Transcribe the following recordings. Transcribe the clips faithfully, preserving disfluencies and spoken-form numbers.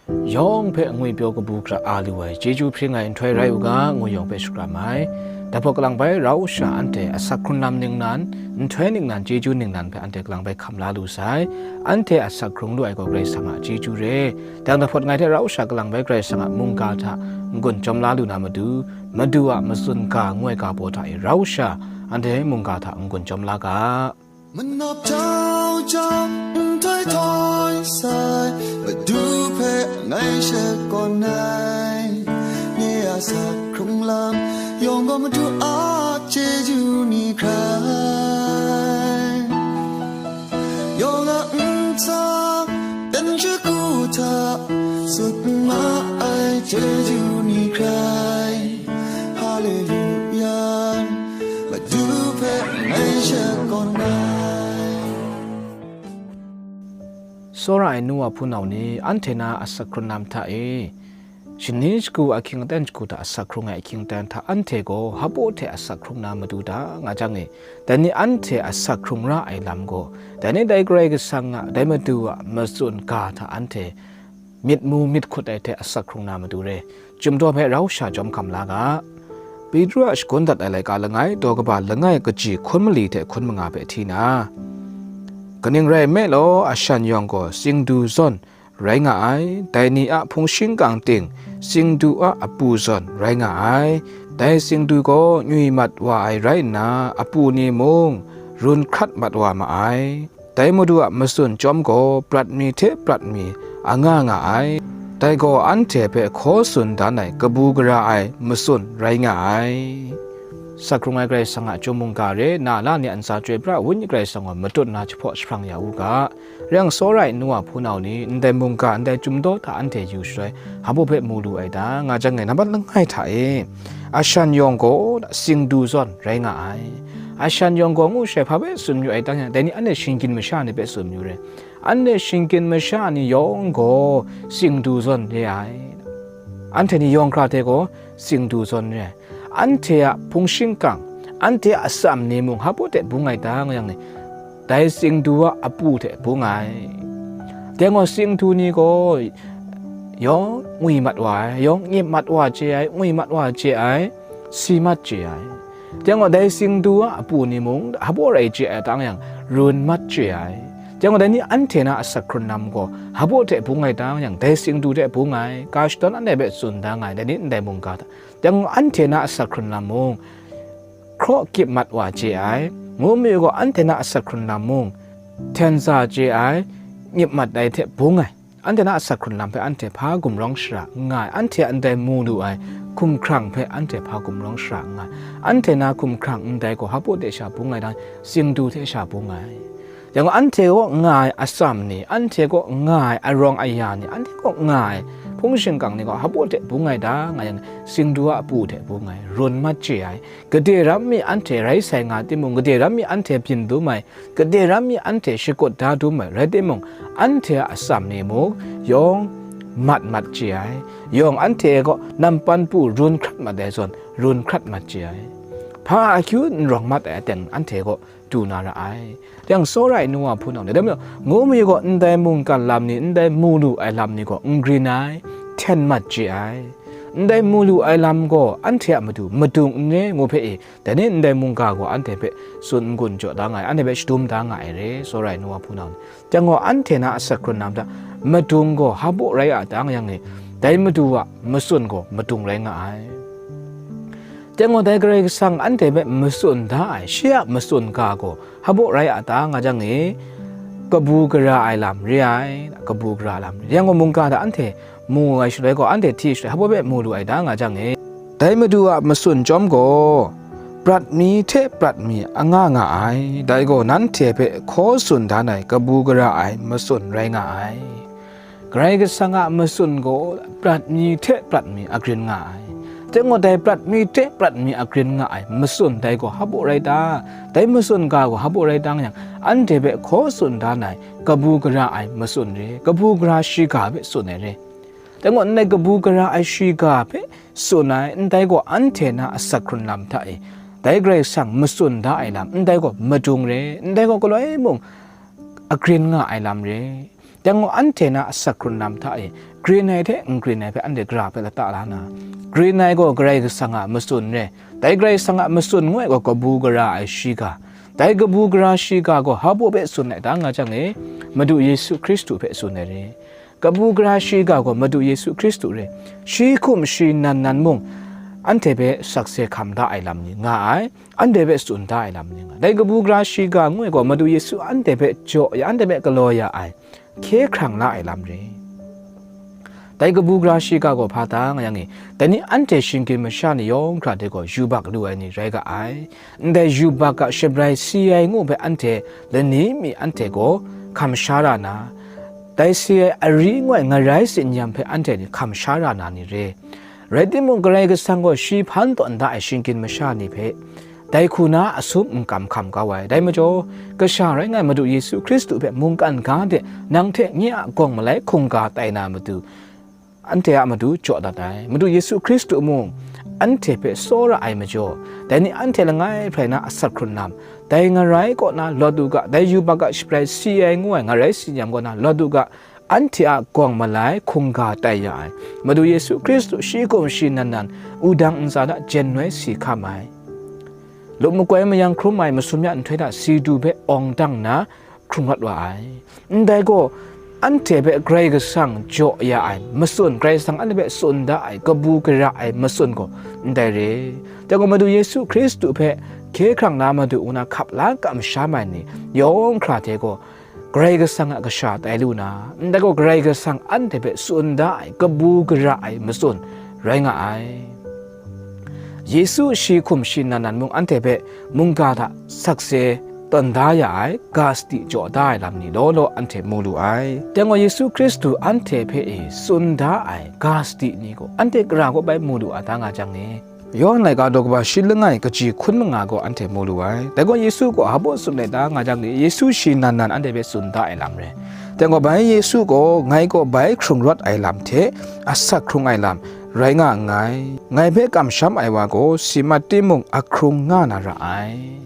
Yawng hpe ngwipyaw kabu gara a lu ai chyeju hpring ai nhtoi rai u ga, ngu yawng hpe shakram ai. Dai hpaw kalang bai rau sha anhte asak hkrung lam ningnan, nhtoi ningnan, chyeju ningnan hpe anhte kalang bai hkam la lu sai. Anhte asak hkrung lu ai gaw Karai Kasang a chyeju re. Dang dahpawt ngai hte rau sha kalang bai Karai Kasang a mungga hta n-gun chyawm la lu na matu, Madu a matsun ga ngu ai ga baw hta e rau sha, anhte mungga hta n-gun chyawm la ga. Manawp jau jau, nhtoi htoi sai, Madu hpe ngai shakawn ai. Nye a sak hkrung lam yawng gaw Madu a chyeju ni hkrai. Yawng a ntsa, dan shagu hta, sut ma ai chyeju ni hkrai. Haleluya, Madu hpe ngai shakawn ai. Tsawra ai nu wa hpunau ni, anhte na asak hkrung lam hta e, shani shagu ahkying aten shagu hta asak hkrung ai ahkying aten hta anhte gaw hpaw hte asak hkrung na matu da, nga jang e, dai ni anhte asak hkrung ra ai lam gaw, dai ni dai Karai Kasang a, dai Madu a matsun ga hta anhte myit mu myit hkut ai hte asak hkrung na matu re. Chyum daw hpe rau sha chyawm hkam la ga. Petru a shagun dat ai laika langai, daw kaba langai, kaji hkun mali hte hkun manga hpe hti na, kaning rai nme law, ashan yawng gaw singdu zawn rai nga ai. Dai ni a hpung shingkang ting singdu a apu zawn rai nga ai. Dai singdu gaw ngwi mat wa ai rai nna, apu ni mung run hkrat mat wa ma ai. Dai Madu a matsun chyawm gaw prat mi hte prat mi anga nga ai. Dai gaw anhte hpe hkaw tsun dan ai kabu gara ai matsun rai nga ai. Sak hkrung ai Karai Kasang a chyum mungga re, na la ni a ntsa chyoi pra, Wenyi Karai Kasang gaw matut nna jahpaw jahprang ya u ga. Rai yang, tsawra ai nu wa hpunau ni, ndai mungga, ndai chyum daw hta anhte yu shaloi, hpaw hpe mu lu ai ta, nga jang e, nambat langai hta e, ashan yawng gaw singdu zawn rai nga ai. Ashan yawng gaw ngu shai hpa hpe tsun mayu ai tang yang, dai ni anhte shinggyim masha ni hpe tsun mayu re. Anhte shinggyim masha ni yawng gaw singdu zawn re ai. Anhte ni yawng hkra hte gaw singdu zawn re ai. Anhte a hpung shingkang, anhte a atsam ni mung hpaw hte bung ai ta nga yang ni, dai singdu a apu hte bung ai. Dai gaw singdu ni gaw yawng ngwi mat wa ai, yawng nyip mat wa chye ai, ngwi mat wa chye ai, si mat chye ai. Dai gaw dai singdu a apu ni mung hpaw rai chye ai ta nga yang, run mat chye ai. Dai gaw dai ni anhte na asak hkrun lam gaw hpaw hte bung ai ta nga yang, dai singdu hte bung ai, ga shadawn anhte hpe tsun da nga ai, dai ni ndai mungga hta. Dai gaw anhte na asak hkrun lam mung, hkraw kyip mat wa chye ai, ngu mayu gaw, anhte na asak hkrun lam mung, hten za chye ai, nyip mat ai hte bung ai. Anhte na asak hkrun lam hpe anhte hpa gumrawng shara n nga ai, anhte a ndai mu lu ai hkumhkrang hpe anhte hpa gumrawng shara n nga ai, anhte na hkumhkrang ndai gaw hpaw hte sha bung ai dang, singdu hte sha bung ai. Yang gaw, anhte kaw nga ai atsam ni, anhte kaw nga ai arawng aya ni, anhte kaw nga ai hpung shingkang ni gaw hpaw hte bung ai ta nga yang, singdu a apu hte bung ai, run mat chye ai, gade ram mi anhte rai sai nga timung, gade ram mi anhte byin dum ai, gade ram mi anhte shakut da dum ai rai timung, anhte a atsam ni mung yawng mat mat chye ai, yawng anhte kaw nampan pu run hkrat mat ai zawn, run hkrat mat chye ai, hpa akyu n rawng mat ai aten anhte kaw du na ra ai. Yang tsawra ai nu wa hpunau ni, dai majaw, ngu mayu gaw, ndai mungkan lam ni, ndai mu lu ai lam ni gaw n grin ai, hten mat chye ai. Ndai mu lu ai lam gaw anhte a matu madung n re, ngu hpe e, dai ni ndai mungga gaw anhte hpe tsun n-gun jaw da nga ai, anhte hpe shadum da nga ai re, tsawra ai nu wa hpunau ni. Yang gaw, anhte na asak hkrun lam hta madung gaw hpaw rai a ta nga yang e, dai Madu a matsun gaw madung rai nga ai. Yang gaw, dai Karai Kasang anhte hpe matsun da ai, shi a matsun ga gaw hpaw rai a ta nga jang e, kabu gara ai lam re ai, kabu gara ai lam re. Yang gaw, mungga hta anhte mu ai shaloi gaw, anhte hti shaloi hpaw hpe mu lu ai ta nga jang e, dai Madu a matsun chyawm gaw, prat mi hte prat mi anga nga ai, dai gaw nanhte hpe hkaw tsun dan ai kabu gara ai matsun rai nga ai. Karai Kasang a matsun gaw prat mi hte prat mi agrin nga ai. Dai gaw, dai prat mi hte prat mi agrin nga ai matsun dai gaw hpaw rai ta? Dai matsun ga gaw hpaw rai ta nga yang, anhte hpe hkaw tsun dan ai kabu gara ai matsun re, kabu gara shiga hpe tsun ai re. Dai gaw, ndai kabu gara ai shiga hpe tsun ai, ndai gaw anhte na asak hkrun lam hta e, dai Karai Kasang matsun da ai lam, ndai gaw madung re, ndai gaw galoi mung agrin nga ai lam re. Yang gaw anhte na asak hkrun lam hta e, grin ai hte n grin ai hpe anhte gara hpe lata la na, grin ai gaw Karai Kasang a matsun re, dai Karai Kasang a matsun ngu ai gaw kabu gara ai shiga, dai kabu gara shiga gaw hpa baw hpe tsun ai ta nga jang e, Madu Yesu Hkristu hpe tsun ai re. Kabu gara shiga gaw Madu Yesu Hkristu re, shi hkum shi nan nan mung, anhte hpe sakse hkam da ai lam ni nga ai, anhte hpe tsun da ai lam ni nga ai. Dai kabu gara shiga ngu ai gaw Madu Yesu anhte hpe jaw ya, anhte hpe galaw ya ai, hkye hkrang la ai lam re. Dai kabu gara shiga gaw hpa ta nga yang e, dai ni anhte shinggyim masha ni yawng hkra de gaw yubak lu ai ni rai ga ai. Ndai yubak a shabrai si ai ngu hpe anhte lani mi anhte gaw hkam sha ra na, dai si ai ari ngu ai ngarai tsinyam hpe anhte ni hkam sha ra na ni re. Rai timung, Karai Kasang gaw shi hpan tawn da ai shinggyim masha ni hpe, dai hku na asum n kam hkam kau ai. Dai majaw, Kasha rai nga ai Madu Yesu Hkristu hpe mungkan ga de nang hte nye a gawng malai hkungga tai na matu, anhte a matu jaw dat ai. Madu Yesu Hkristu mung anhte hpe tsawra ai majaw, dai ni anhte langai hprai na asak hkrun lam, dai ngarai kaw na lawt u ga, dai yubak a shabrai si ai ngu ai ngarai tsinyam kaw na lawt u ga, anhte a gawng malai hkungga tai ya ai. Madu Yesu Hkristu shi hkum shi nan nan, wudang ntsa hta jen noi si hkam ai. Lup makoi mayang hkrum ai masum ya nhtoi hta si du hpe awng dang nna hkrung rawt wa ai. Ndai gaw, anhte hpe Karai Kasang jaw ya ai matsun, Karai Kasang anhte hpe tsun da ai kabu gara ai matsun gaw ndai re. Dai gaw, Madu Yesu Hkristu hpe hkye hkrang na madu ngu na hkap la kamsham ai ni yawng hkra hte gaw, Karai Kasang a kasha tai lu na, ndai gaw Karai Kasang anhte hpe tsun da ai kabu gara ai matsun rai nga ai. Yesu shi hkum shi nan nan mung anhte hpe mungga hta sakse tawn da ya ai, ga sadi jaw da ai lam ni law law anhte mu lu ai. Dai gaw Yesu Hkristu anhte hpe e tsun da ai ga sadi ni gaw anhte gara kaw bai mu lu a ta nga jang ni, Yawhan laika daw kaba shi langai kaji hkun manga gaw anhte mu lu ai. Dai gaw Yesu gaw hpa baw tsun ai ta nga jang ni, Yesu shi nan nan anhte hpe tsun da ai lam re. Dai gaw bai Yesu gaw, ngai gaw bai hkrung rawt ai lam hte asak hkrung ai lam rai nga nngai. Ngai hpe kamsham ai wa gaw si mat timung ahkrung nga na ra ai.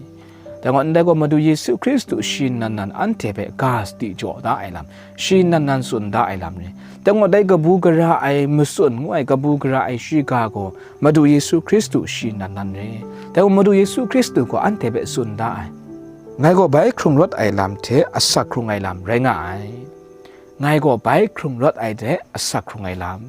Dai gaw, ndai gaw Madu Yesu Hkristu shi nan nan anhte hpe ga sadi jaw da ai lam, shi nan nan tsun da ai lam re. Dai gaw, dai kabu gara ai matsun ngu ai kabu gara ai shiga gaw Madu Yesu Hkristu shi nan nan re. Dai gaw, Madu Yesu Hkristu gaw anhte hpe tsun da ai, ngai gaw bai hkrung rawt ai lam hte asak hkrung ai lam rai nga ai. Ngai gaw bai hkrung rawt ai hte asak hkrung ai lam,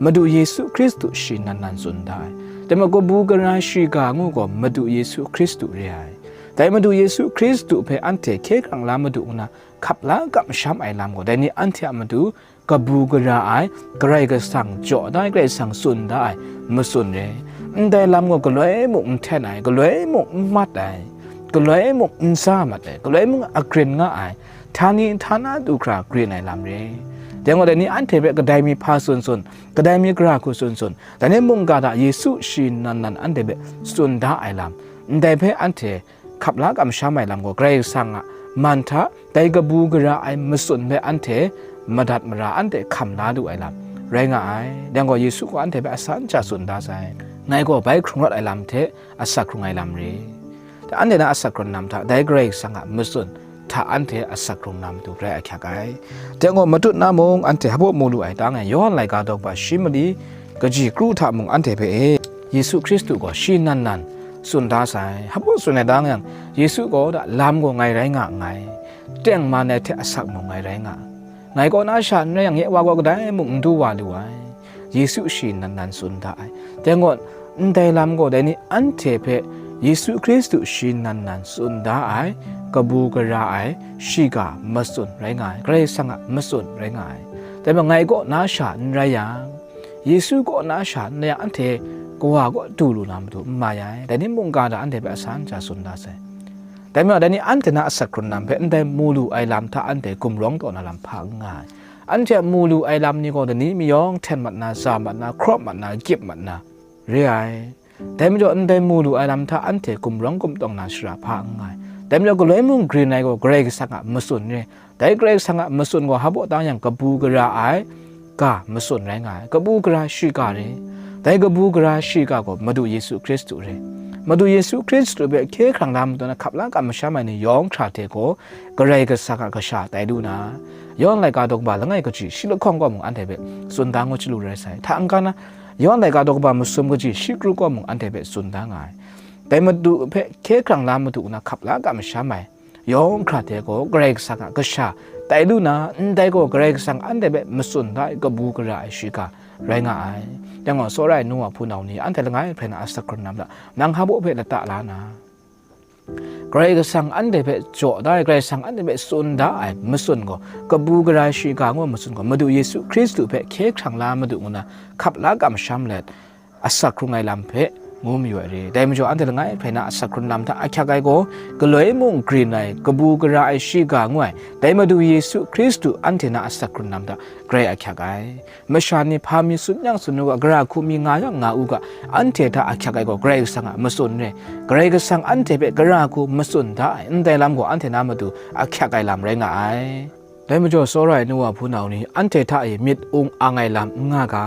Madu Yesu Hkristu shi nan nan tsun da ai. Dai majaw, kabu gara shiga ngu gaw Madu Yesu Hkristu re ai. Dai Madu Yesu Hkristu hpe anhte hkye hkrang la madu nna hkap la kamsham ai lam gaw, dai ni anhte a matu kabu gara ai, Karai Kasang jaw da ai, Karai Kasang tsun da ai matsun re. Ndai lam gaw galoi mung n hten ai, galoi mung n mat ai, galoi mung n sa mat ai, galoi mung agrin nga ai, htani htana du hkra grin ai lam re. Dai gaw, dai ni anhte hpe kadai mi hpa tsun tsun, kadai mi gara hku tsun tsun, dai ni mungga hta Yesu shi nan nan anhte hpe tsun da ai lam, ndai hpe anhte hkap la kamsham ai lam gaw, Karai Kasang a man hta dai kabu gara ai matsun hpe anhte madat mara, anhte hkam la lu ai lam rai nga ai. Dai gaw, Yesu gaw anhte hpe asan sha tsun da sai, ngai gaw bai hkrung rawt ai lam hte asak hkrung ai lam re. Dai anhte na asak hkrung lam hta dai Karai Kasang a matsun hta anhte asak hkrung na matu rai ahkyak ai. Dai gaw, matut na mung anhte hpa baw mu lu ai ta nga ai, Yawhan laika daw kaba shi mali kaji kru hta mung anhte hpe e, Yesu Hkristu gaw shi nan nan tsun da sai. Hpa baw tsun ai ta nga yang, Yesu gaw da lam gaw ngai rai nga nngai, tengman ai hte asak mung ngai rai nga, ngai kaw na sha n rai yang, nye Wa gaw kadai mung n du wa lu ai. Yesu shi nan nan tsun da ai. Dai gaw, ndai lam gaw dai ni anhte hpe Yesu Hkristu shi nan nan tsun da ai, kabu gara ai, shiga matsun rai nga ai, Karai Kasang a matsun rai nga ai. Dai majaw, ngai kaw na sha n rai yang, Yesu kaw na sha n rai yang, anhte Kawa kaw du lu na matu n mai ai. Dai ni mungga hta anhte hpe asan sha tsun da sai. Dai majaw, dai ni anhte na asak hkrun lam hpe ndai mu lu ai lam hta anhte gumrawng taw na lam hpa n nga ai. Anhte a mu lu ai lam ni gaw dai ni mayawng hten mat na, za mat na, hkrawp mat na, gyip mat na re ai. Dai majaw, ndai mu lu ai lam hta anhte gumrawng gumtawng na shara hpa n nga ai. Dai majaw, galoi mung grin ai gaw Karai Kasang a matsun re. Dai Karai Kasang a matsun gaw hpa baw ta yang, kabu gara ai ga matsun rai nga ai, kabu gara shiga re. Dai kabu gara shiga gaw Madu Yesu Hkristu re. Madu Yesu Hkristu hpe hkye hkrang la madu na hkap la kamsham ai ni yawng hkra hte gaw, Karai Kasang a kasha tai lu na, Yawhan laika daw kaba langai kaji shi lahkawng kaw mung anhte hpe tsun da ngu chyalu rai sai. Hta n-ga na, Yawhan laika daw kaba masum kaji shi kru kaw mung anhte hpe tsun da nga ai. Dai Madu hpe hkye hkrang la madu na hkap la kamsham ai yawng hkra hte gaw, Karai Kasang a kasha tai lu na, ndai gaw Karai Kasang anhte hpe matsun da ai kabu gara ai shiga rai nga ai. Dai gaw, tsawra ai nu wa hpunau ni, anhte langai hprai na asak hkrun na mada, nang hpa baw hpe lata la na, Karai Kasang anhte hpe jaw da ai, Karai Kasang anhte hpe tsun da ai matsun gaw, kabu gara ai shiga ngu matsun gaw, Madu Yesu Hkristu hpe hkye hkrang la madu ngu na hkap la kamsham let, asak hkrung ai lam hpe ngu mayu ai re. Dai majaw, anhte langai hprai na asak hkrun lam hta ahkyak ai gaw, galoi mung grin ai, kabu gara ai shiga ngu ai, dai Madu Yesu Hkristu anhte na asak hkrun lam hta grai ahkyak ai. Masha ni hpa mi tsun yang tsun u ga, gara hku mi nga yang nga u ga, anhte hta ahkyak ai gaw Karai Kasang a matsun re. Karai Kasang anhte hpe gara hku matsun da ai, ndai lam gaw anhte na matu ahkyak ai lam rai nga ai. Dai majaw, tsawra ai nu wa hpunau ni, anhte hta e myit ung ang ai lam n nga ga,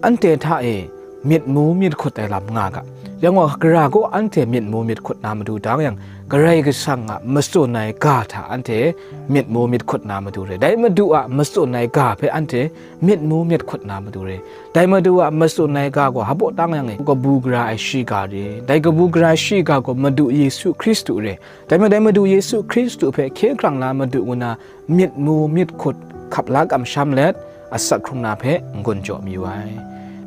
anhte hta e myit mu myit hkut ai lam nga ga. Yang gaw, gara gaw anhte myit mu myit hkut na matu dang yang, Karai Kasang a matsun ai ga hta anhte myit mu myit hkut na matu re. Dai Madu a matsun ai ga hpe anhte myit mu myit hkut na matu re. Dai Madu a matsun ai ga gaw hpa baw dang yang e, kabu gara ai shiga re. Dai kabu gara ai shiga gaw Madu Yesu Hkristu re. Dai majaw, dai Madu Yesu Hkristu hpe hkye hkrang la madu ngu na myit mu myit hkut hkap la kamsham let, asak hkrung na hpe n-gun jaw mayu ai.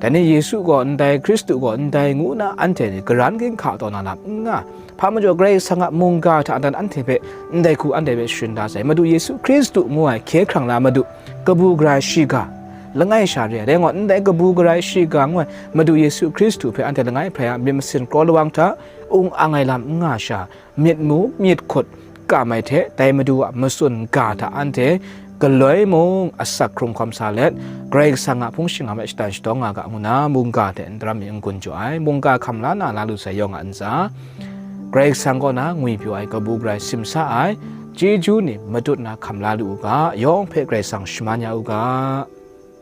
Dai ni Yesu gaw ndai, Hkristu gaw ndai ngu na anhte ni garan ginhka taw na lam n nga. Hpa majaw, Karai Kasang a mungga hta dan anhte hpe ndai hku anhte hpe sharin da sai. Madu Yesu Hkristu ngu ai hkye hkrang la madu, kabu gara ai shiga, langai sha re ai. Dai gaw, ndai kabu gara ai shiga ngu ai Madu Yesu Hkristu hpe anhte langai hprai a myit masin kraw lawang hta ung ang ai lam n nga sha, myit mu myit hkut kam ai hte, dai Madu a matsun ga hta anhte galoi mung asak hkrung hkawm sa let, Karai Kasang a hpung shingkang hpe shatan shadawng nga ga ngu na, mungga hte n daram mi n-gun jaw ai, mungga hkam la na la lu sai yawng a ntsa, Karai Kasang kaw na ngwipyaw ai kabu gara ai, simsa ai, chyeju ni matut na hkam la lu u ga, yawng hpe Karai Kasang shaman ya u ga.